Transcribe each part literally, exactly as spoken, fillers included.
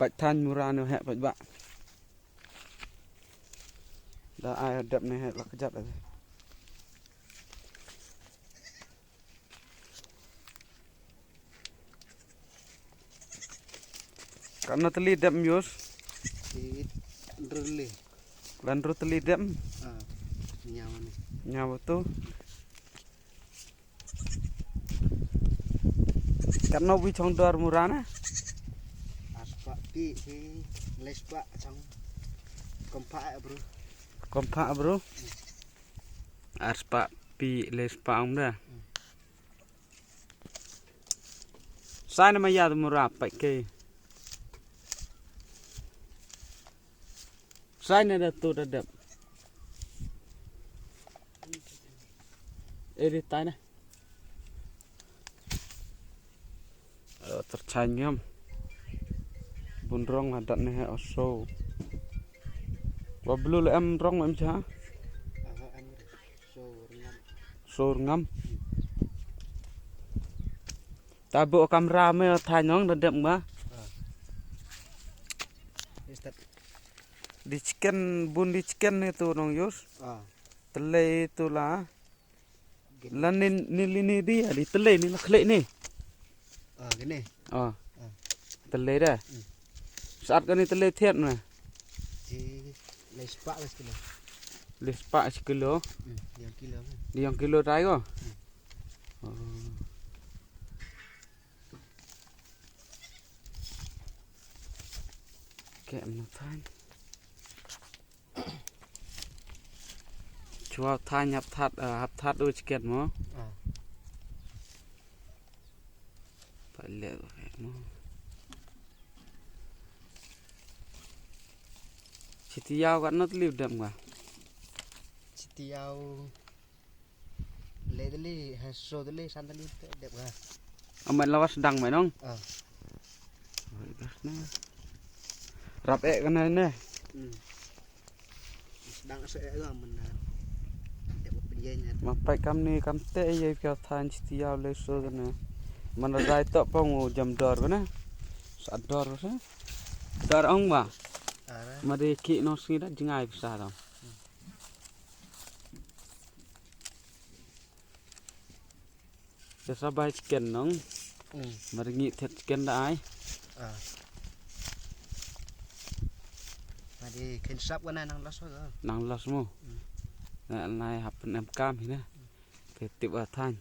Pait than mura ne heh pait ba. Da ai dep ne heh la kjat. Katno tylli dep Yus? Ki hynriew tylli. Hynriew tylli dep? Ah, nyaw ne. Nyaw tu. Katno wi chong dor mura na? Ar spah pi hi, lai spah chong. Kompa bro. Kompa bro. Ar spah pi lai spah ong da. Sai na ma ya mura pai ke. Sai na da tu da dep. Eri tai na. Ter chai ngam. Bun rong la dat ne he oso. Wa blu le em rong em cha. Sur ngam. Ta bu kamra me tha nong da dep ma. Di chicken bun di chicken ne tu nong Yus. Tylli tu la. Lan ni ni li ni di di tylli ni la khlek ni. Ah, gini. Ah. Tylli da. Saat kani tylli thiat na. Di lai spah lah sekilo. Lai spah sekilo. Hmm, yang kilo. Di yang kilo tai ko. Oh. Ke am na than. Chwa than hap that, hap that u chicken mo. Pale mo. Chitiaw kat not liu dem nga. Chitiaw. Le dali, ha so dali, san dali, dep ga. Amat lawas dang mai nong. Ah. Rap ek kana ne. Hmm. Dang se ek ga mana. Dep pynjeng. Ma pai kam ni kam te ye pya than chitiaw le so kana. Mana rai to pong u jam dor kana. Sa dor sa. Dor ong ba. Ara. Ma de ki no sngi da jingai pisa dong. Te sa bai chicken nong. Hmm. Mar ngi thet chicken da ai. Ah. Mari ken sap kana nang los ho. Nang los mo. Hmm. Na nai hap pen em kam hi na. Te tip a than.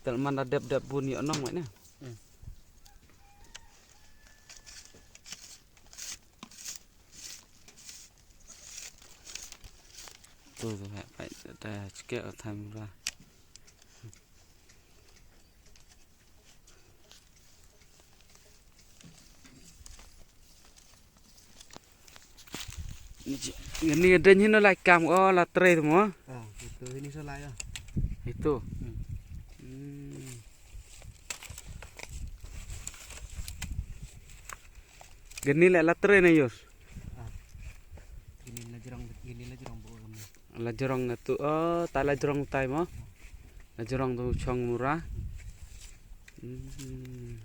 Tel man da dep dep bun yo nong mai na. Hmm. Tu tu hai pai da chike o tham ra. Ni den hino lai kam o la tre mo. Ah, itu ini so lai ya. Itu. Hmm. Hmm. Gani le la tre na yus. Ah. Ini la jrong, ini la jrong bo. La jrong na tu. Oh, ta la jrong tai mo. La jrong tu chong mura. Hmm.